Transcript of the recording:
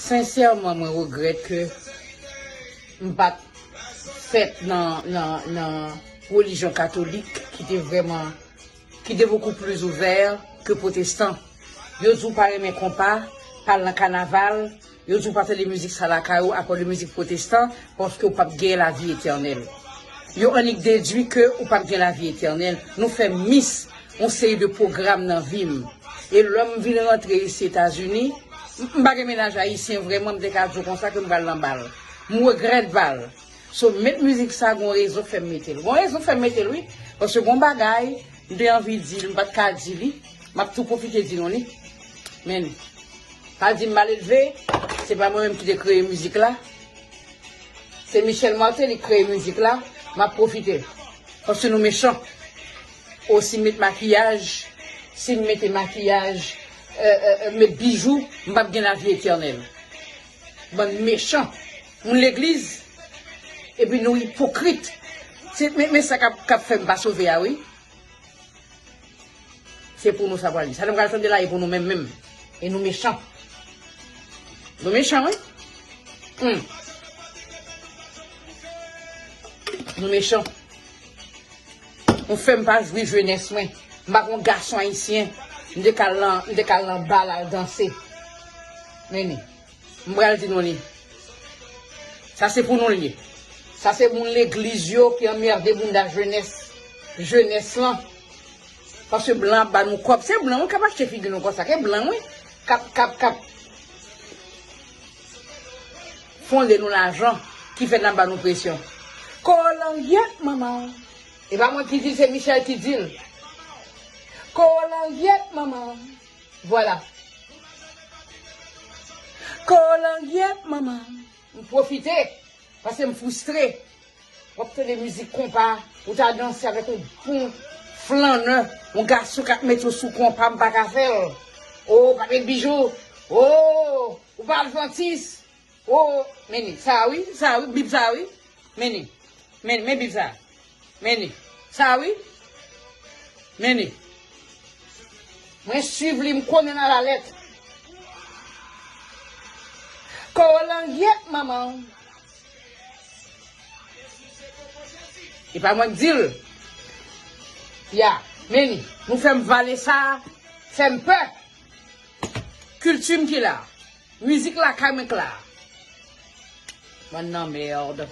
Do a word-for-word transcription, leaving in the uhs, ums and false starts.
Sensèman, mwen regrèt ke m pa t fèt nan, nan, nan relijyon katolik ki te vrèman, ki te beaucoup plus ouvert ke pwotestan. Yo di w pa renmen konpa, pa al nan kanaval, yo di w pa tande mizik sa lakay ou, apre de mizik pwotestan, paske w p ap gen lavi etènèl. Yo annik dedui ke ou p ap gen lavi etènèl. Nou fè mis yon seri de pwogram nan vi m. E lè m vin rantre isi Etazini, m, m pa gen mennaj ayisyen vrèman, m te ka di w konsa ke m pral nan bal. M regrèt bal. So, met mizik sa, gon rezon fè m mete l. Gon rezon fè m mete l, wi. Paske gon bagay, m te anvi di l, m pa t ka di li. M ap tou pwofite di nou li. Men, pa di m mal elve, se pa mwen menm ki te kreye mizik la. Se Michel Martelly ki kreye mizik la. M ap pwofite. Paske nou mechan. O, si m met makiyaj, si m mete makiyaj, euh, euh, euh, met bijou, m p ap gen lavi etènèl. Bann mechan. Moun legliz, epi nou ipokrit. Se, men, men sa k ap, k ap fè m pa sove a, wi. Se pou nou sa pral ye. Sa nou pral tande la, e pou nou menm, menm. E nou mechan. Nou mechan, wi. Hmm. Nou mechan. Ou fè m pa jwi jenès mwen. M pa t yon gason ayisyen. M te k al nan, m te k al nan bal al danse. Men, m pral di nou li. Sa se pou nou l ye. Sa se moun legliz yo ki anmède bounda jenès, jenès lan. Paske blan ap ba nou kòb. Se blan wi k ap achte figi nou konsa. Ke blan wi k ap, k ap, k ap fonde nou lajan ki fè n ap ba nou presyon. Kolangyèt manman. E pa mwen ki di l, se Michel ki di l. Kolangyèt manman. Vwala. Kolangyèt manman. M pwofite, paske m fristre. W ap tande mizik konpa, ou ta danse avèk yon bon flannè, yon gason k ap mete w sou konpa, m pa ka fè l. O, pa met bijou. O, ou pa advantis. O, men li, sa wi, sa wi, bib sa wi. Men li, men, men bib sa. Men li, sa wi. Men li. Mwen swiv li, m konnen nan lalèt. Kolangyèt manman. E pa mwen k di l. Ya, men li, nou fè m vale sa, fè m pè. Kilti m ki la. Mizik lakay mwen k la. Bann nan mèd.